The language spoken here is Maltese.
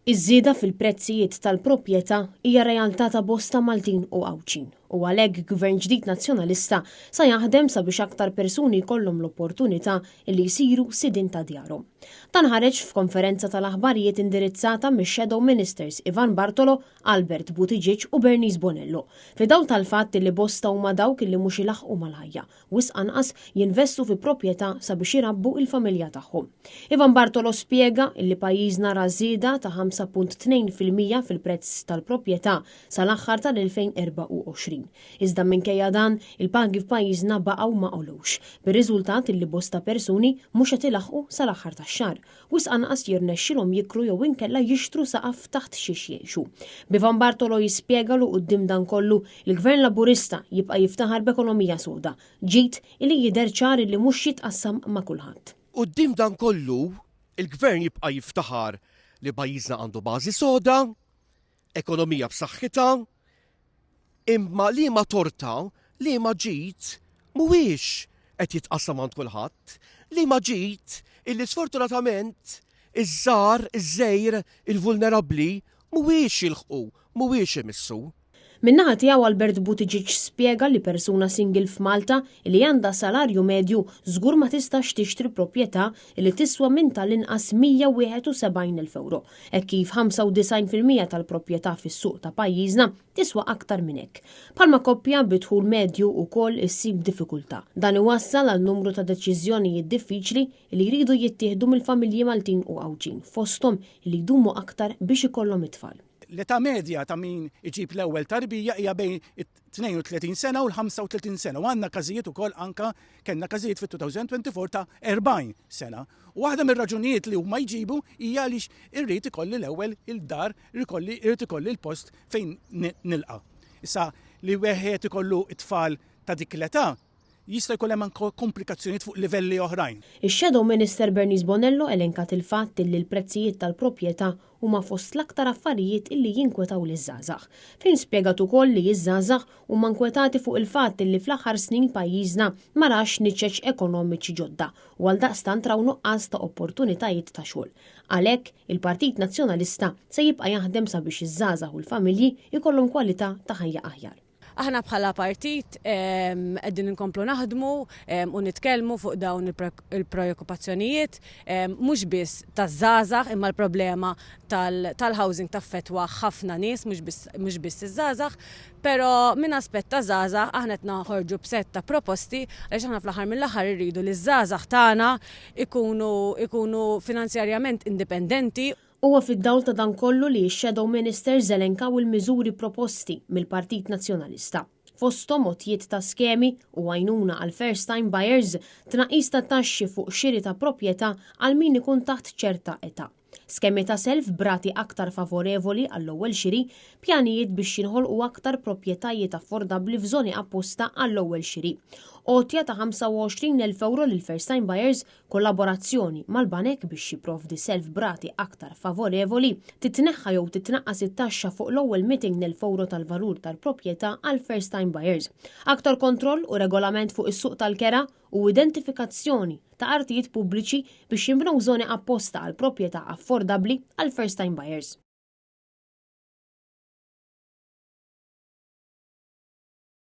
Iż-żieda fil-prezzijiet tal-proprjetà hija realtà ta' bosta Maltin u Għawdxin u għalhekk Gvern ġdid Nazzjonalista sa jaħdem sabiex aktar persuni jkollhom l-opportunità li jsiru sidien ta' djarhom. Dan ħareġ f'konferenza tal-aħbarijiet indirizzata mix-Shadow Ministers Ivan Bartolo, Albert Buttigieg u Bernice Bonello, fid-dawl tal-fatt li bosta huma dawk li mhux ilaħħqu mal-ħajja wisq anqas jinvestu fi proprjetà sabiex irabbu il-familja tagħhom. Ivan Bartolo spjega illi pajjiżna ra żieda ta' 5.2% fil-prezz tal-proprjetà sal-aħħar tal-2024. Iżda minkejja dan, il-pagi f'pajjiżna baqgħu ma għolux, bir-riżultat illi bosta persuni mhux qed ilaħħqu sal-aħħar tax-xahar wisq anqas jirnexxilhom jikru jew inkella jixtru saqaf taħt xiex jgħixu. B'Ivan Bartolo jispjega lu quddiem dan kollu, il-Gvern Laburista jibqa' jiftaħar b'ekonomija soda, ġid illi jidher ċar illi mhux jitqassam ma' kulħadd. Quddiem dan kollu, il-Gvern jibqa' jiftaħar li pajjiżna għandu bażi soda, ekonomija b'saħħitha, imma liema torta, liema ġid mhuwiex qed jitqassam għand kulħadd, liema ġid illi sfortunatament iż-żgħar, iż-żgħir, il-vulnerabbli mhuwiex jilħqu, mhuwiex imissu. Min-naħa tiegħu Albert Buttigieg spjega li persuna single f'Malta li għandha salarju medju żgur ma tistax tixtri proprjetà li tiswa minn tal-inqas 171,000 ewro, hekk kif 95% tal-proprjetà fis-suq ta' pajjiżna tiswa aktar minn hekk. Bħalma koppja bi dħul medju wkoll issib diffikultà. Dan iwassal għal numru ta' deċiżjonijiet diffiċli li jridu jittieħdu mill-familji Maltin u Għawdxin, fosthom li jdumu aktar biex ikollhom it-tfal. L-età medja ta' min iġib l-ewwel tarbija hija bejn it-32 sena u l-35 sena. U għandna każijiet ukoll anka kellna każijiet fit-2024 ta' 40 sena. U waħda mir-raġunijiet li huma jġibu hija għaliex irrid ikolli l-ewwel il-dar, irrid ikolli l-post fejn nilqa'. Issa li wieħed ikollu t-tfal ta' dik l-età jista' jkun hemm anke komplikazzjonijiet fuq livelli oħrajn. Ix-Shadow Minister Bernice Bonello elenkat il-fatt illi l-prezzijiet tal-proprjetà huma fost l-aktar affarijiet illi jinkwetaw liż-żgħażagħ. Fejn spjegat ukoll li ż-żgħażagħ huma nkwetati fuq il-fatt illi fl-aħħar snin pajjiżna ma rax niċeċ ekonomiċi ġodda u għaldaqstant raw nuqqas ta' opportunitajiet ta' xogħol. Għalhekk, il-Partit Nazzjonalista se jibqa' jaħdem sabiex iż-żgħażagħ u l-familji jkollhom kwalità ta' ħajja aħjar. Aħna bħala partit qegħdin inkomplu naħdmu u nitkellmu fuq dawn il-preokkupazzjonijiet mhux biss taż-żgħażagħ imma l-problema tal-housing taffettwa ħafna nies mhux biss iż-żgħażagħ, però minn aspett ta' żgħażagħ aħna qed noħorġu b'sett ta' proposti għaliex aħna fl-aħħar mill-aħħar irridu li ż-żgħażagħ tagħna ikunu finanzjarjament indipendenti. Huwa fid-dawl ta' dan kollu li x-Shadow Ministers elenkaw il-miżuri proposti mill-Partit Nazzjonalista, fosthom għotjiet ta' skemi u għajnuna għal first time buyers, tnaqqis ta' taxxi fuq xiri ta' proprjetà għal min ikun taħt ċerta età, skemi ta' self b'rati aktar favorevoli għall-ewwel xiri, pjanijiet biex jinħolqu aktar proprjetajiet affordabbli f'żoni apposta għall-ewwel xiri, għotja ta' 25,000 ewro lil first time buyers Kollaborazzjoni mal-banek biex jipprovdi self b'rati aktar favorevoli, titneħħa jew titnaqqas it-taxxa fuq l-ewwel 200,000 ewro tal-valur tal-proprjetà għal first time buyers. Aktar kontroll u regolament fuq is-suq tal-kera u identifikazzjoni ta' artijiet pubbliċi biex jinbnew żoni apposta għal proprjetà affordabbli għal first time buyers.